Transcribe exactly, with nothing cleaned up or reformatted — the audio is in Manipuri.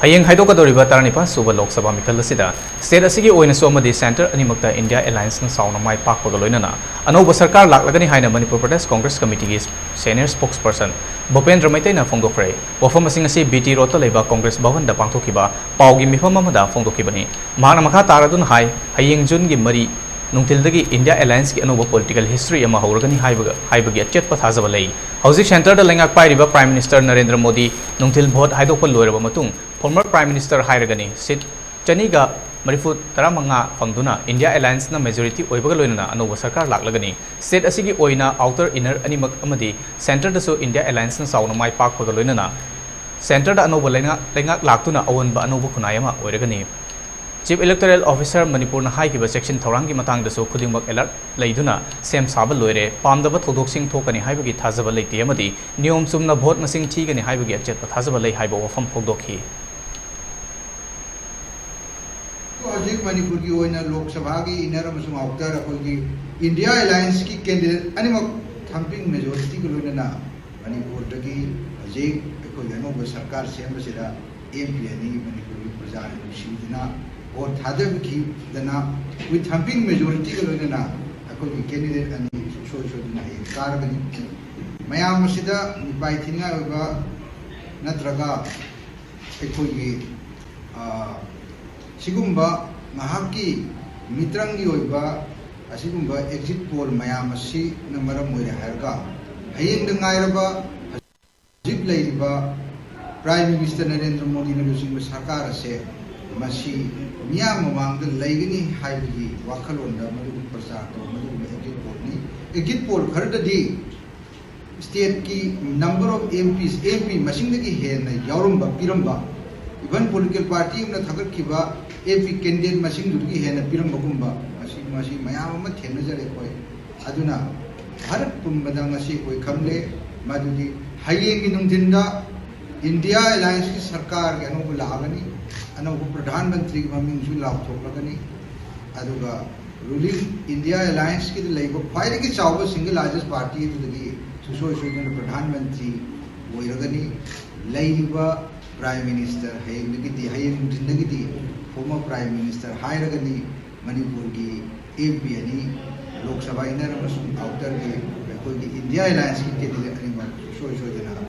ꯍꯌꯦꯡ ꯍꯥꯏꯗꯣꯛꯀꯗꯧꯔꯤꯕ ꯇꯔꯥꯅꯤꯄꯥꯟ ꯁꯨꯕ ꯂꯣꯛ ꯁꯚꯥ ꯃꯤꯈꯜ ꯑꯁꯤꯗ state ꯑꯁꯤꯒꯤ ꯑꯣꯏꯅꯁꯨ ꯑꯃꯗꯤ centre ꯑꯅꯤꯃꯛꯇ India Allianceꯅ ꯆꯥꯎꯅ ꯃꯥꯏ ꯄꯥꯛꯄꯒ ꯂꯣꯏꯅꯅ ꯑꯅꯧꯕ ꯁꯔꯀꯥꯔ ꯂꯥꯛꯂꯒꯅꯤ ꯍꯥꯏꯅ Manipur Pradesh Congress Committeeꯒꯤ senior spokesperson ꯚꯨꯄꯦꯟꯗ꯭ꯔ ꯃꯩꯇꯩꯅ ꯐꯣꯡꯗꯣꯛꯈ꯭ꯔꯦ꯫ ꯋꯥꯐꯝꯁꯤꯡ ꯑꯁꯤ B T Roadꯇ ꯂꯩꯕ Congress ꯚꯕꯟꯗ ꯄꯥꯡꯊꯣꯛꯈꯤꯕ ꯄꯥꯎꯒꯤ ꯃꯤꯐꯝ ꯑꯃꯗ ꯐꯣꯡꯗꯣꯛꯈꯤꯕꯅꯤ꯫ ꯃꯍꯥꯛꯅ ꯃꯈꯥ ꯇꯥꯔꯗꯨꯅ ꯍꯥꯏ, ꯍꯌꯦꯡ Juneꯒꯤ ꯃꯔꯤ ꯅꯨꯡꯊꯤꯜꯗꯒꯤ India Allianceꯀꯤ ꯑꯅꯧꯕ political history ꯑꯃ ꯍꯧꯔꯒꯅꯤ ꯍꯥꯏꯕꯒ, ꯍꯥꯏꯕꯒꯤ ꯑꯆꯦꯠꯄ ꯊꯥꯖꯕ ꯂꯩ꯫ ꯍꯧꯖꯤꯛ centreꯗ ꯂꯩꯉꯥꯛ ꯄꯥꯏꯔꯤꯕ Prime Minister ꯅꯔꯦꯟꯗ꯭ꯔ ꯃꯣꯗꯤ ꯅꯨꯡꯊꯤꯜ vote ꯍꯥꯏꯗꯣꯛꯄ ꯂꯣꯏꯔꯕ ꯃꯇꯨꯡ former Prime Minister ꯍꯥꯏꯔꯒꯅꯤ꯫ Seat ꯆꯅꯤꯒ ꯃꯔꯤꯐꯨ ꯇꯔꯥꯃꯉꯥ ꯐꯪꯗꯨꯅ India Allianceꯅ majority ꯑꯣꯏꯕꯒ ꯂꯣꯏꯅꯅ ꯑꯅꯧꯕ ꯁꯔꯀꯥꯔ ꯂꯥꯛꯂꯒꯅꯤ꯫ State ꯑꯁꯤꯒꯤ ꯑꯣꯏꯅ outer inner ꯑꯅꯤꯃꯛ ꯑꯃꯗꯤ centreꯗꯁꯨ India Allianceꯅ ꯆꯥꯎꯅ ꯃꯥꯏ ꯄꯥꯛꯄꯒ ꯂꯣꯏꯅꯅ centreꯗ ꯑꯅꯧꯕ ꯂꯩꯉꯥꯛ, ꯂꯩꯉꯥꯛ ꯂꯥꯛꯇꯨꯅ ꯑꯑꯣꯟꯕ ꯑꯅꯧꯕ ꯈꯨꯟꯅꯥꯏ ꯑꯃ ꯑꯣꯏꯔꯒꯅꯤ꯫ Chief Electoral Officer ꯃꯅꯤꯄꯨꯔꯅ ꯍꯥꯏꯈꯤꯕ ꯆꯦꯛꯁꯤꯟ ꯊꯧꯔꯥꯡꯒꯤ ꯃꯇꯥꯡꯗꯁꯨ ꯈꯨꯗꯤꯡꯃꯛ alert ꯂꯩꯗꯨꯅ ꯁꯦꯝ ꯁꯥꯕ ꯂꯣꯏꯔꯦ꯫ ꯄꯥꯝꯗꯕ ꯊꯧꯗꯣꯛꯁꯤꯡ ꯊꯣꯛꯀꯅꯤ ꯍꯥꯏꯕꯒꯤ ꯊꯥꯖꯕ ꯂꯩꯇꯦ ꯑꯃꯗꯤ ꯅꯤꯌꯣꯝ ꯆꯨꯝꯅ vote ꯃꯁꯤꯡ ꯊꯤꯒꯅꯤ ꯍꯥꯏꯕꯒꯤ ꯑꯆꯦꯠꯄ ꯊꯥꯖꯕ ꯂꯩ ꯍꯥꯏꯕ ꯋꯥꯐꯝ ꯐꯣꯡꯗꯣꯛꯈꯤ꯫ ꯍꯧꯖꯤꯛ ꯃꯅꯤꯄꯨꯔꯒꯤ ꯑꯣꯏꯅ ꯂꯣꯛ ꯁꯚꯥꯒꯤ inner ꯑꯃꯁꯨꯡ outer ꯑꯩꯈꯣꯏꯒꯤ India Allianceꯀꯤ candidate ꯑꯅꯤꯃꯛ thumping majorityꯒ ꯂꯣꯏꯅꯅ ꯃꯅꯤꯄꯨꯔꯗꯒꯤ ꯍꯧꯖꯤꯛ ꯑꯩꯈꯣꯏꯒꯤ ꯑꯅꯧꯕ ꯁꯔꯀꯥꯔ ꯁꯦꯝꯕꯁꯤꯗ M P ꯑꯅꯤ ꯃꯅꯤꯄꯨꯔꯒꯤ ꯄ꯭ꯔꯖꯥꯅ ꯅꯨꯡꯁꯤꯗꯨꯅ vote ꯊꯥꯗꯕꯤꯈꯤꯗꯅ with thumping majorityꯒ ꯂꯣꯏꯅꯅ ꯑꯩꯈꯣꯏꯒꯤ candidate ꯑꯅꯤ ꯁꯨꯡꯁꯣꯏ ꯁꯣꯏꯗꯅ ꯍꯌꯦꯡ ꯀꯥꯔꯒꯅꯤ꯫ ꯃꯌꯥꯝ ꯑꯁꯤꯗ ꯃꯤꯄꯥꯏ ꯊꯤꯅꯤꯡꯉꯥꯏ ꯑꯣꯏꯕ ꯅꯠꯇ꯭ꯔꯒ ꯑꯩꯈꯣꯏꯒꯤ, ꯑ, ꯁꯤꯒꯨꯝꯕ ꯉꯥꯏꯍꯥꯛꯀꯤ ꯃꯤꯇ꯭ꯔꯪꯒꯤ ꯑꯣꯏꯕ ꯑꯁꯤꯒꯨꯝꯕ exit poll ꯃꯌꯥꯝ ꯑꯁꯤꯅ ꯃꯔꯝ ꯑꯣꯏꯔꯦ ꯍꯥꯏꯔꯒ ꯍꯌꯦꯡꯗ ꯉꯥꯏꯔꯕ ꯍꯧꯖꯤꯛ ꯂꯩꯔꯤꯕ Prime Minister ꯅꯔꯦꯟꯗ꯭ꯔ ꯃꯣꯗꯤꯅ ꯂꯨꯆꯤꯡꯕ ꯁꯔꯀꯥꯔ ꯑꯁꯦ ꯃꯁꯤ ꯃꯤꯌꯥꯝ ꯃꯃꯥꯡꯗ ꯂꯩꯒꯅꯤ ꯍꯥꯏꯕꯒꯤ ꯋꯥꯈꯜꯂꯣꯟꯗ ꯃꯗꯨꯒꯤ ꯄ꯭ꯔꯆꯥꯔ ꯇꯧꯕ ꯃꯗꯨꯒꯨꯝꯕ exit pollꯅꯤ꯫ Exit poll ꯈꯔꯗꯗꯤ stateꯀꯤ number of M Ps, M P ꯃꯁꯤꯡꯗꯒꯤ ꯍꯦꯟꯅ ꯌꯥꯎꯔꯝꯕ, ꯄꯤꯔꯝꯕ, even political party ꯑꯃꯅ ꯊꯥꯒꯠꯈꯤꯕ M P candidate ꯃꯁꯤꯡꯗꯨꯗꯒꯤ ꯍꯦꯟꯅ ꯄꯤꯔꯝꯕꯒꯨꯝꯕ, ꯃꯁꯤ, ꯃꯁꯤ ꯃꯌꯥꯝ ꯑꯃ ꯊꯦꯡꯅꯖꯔꯦ ꯑꯩꯈꯣꯏ꯫ ꯑꯗꯨꯅ ꯚꯥꯔꯠ ꯄꯨꯝꯕꯗ ꯉꯁꯤ ꯑꯩꯈꯣꯏ ꯈꯪꯂꯦ ꯃꯗꯨꯗꯤ ꯍꯌꯦꯡꯒꯤ ꯅꯨꯡꯊꯤꯟꯗ India Allianceꯀꯤ ꯁꯔꯀꯥꯔꯒꯤ ꯑꯅꯧꯕ ꯂꯥꯛꯑꯒꯅꯤ, ꯑꯅꯧꯕ ꯄ꯭ꯔꯙꯥꯟ ꯃꯟꯇ꯭ꯔꯤꯒꯤ ꯃꯃꯤꯡꯁꯨ ꯂꯥꯎꯊꯣꯛꯂꯒꯅꯤ꯫ ꯑꯗꯨꯒ ruling India Allianceꯀꯤꯗ ꯂꯩꯕ ꯈ꯭ꯋꯥꯏꯗꯒꯤ ꯆꯥꯎꯕ single largest party ꯑꯗꯨꯗꯒꯤ ꯁꯨꯡꯁꯣꯏ ꯁꯣꯏꯗꯅ ꯄ꯭ꯔꯙꯥꯟ ꯃꯟꯇ꯭ꯔꯤ ꯑꯣꯏꯔꯒꯅꯤ꯫ ꯂꯩꯔꯤꯕ Prime Minister ꯍꯌꯦꯡꯗꯒꯤꯗꯤ, ꯍꯌꯦꯡ ꯅꯨꯡꯊꯤꯟꯗꯒꯤꯗꯤ former Prime Minister ꯍꯥꯏꯔꯒꯅꯤ꯫ ꯃꯅꯤꯄꯨꯔꯒꯤ M P ꯑꯅꯤ, ꯂꯣꯛ ꯁꯚꯥ inner ꯑꯃꯁꯨꯡ outerꯒꯤ ꯑꯩꯈꯣꯏꯒꯤ India Allianceꯀꯤ candidate ꯑꯅꯤꯃꯛ ꯁꯨꯡꯁꯣꯏ ꯁꯣꯏꯗꯅ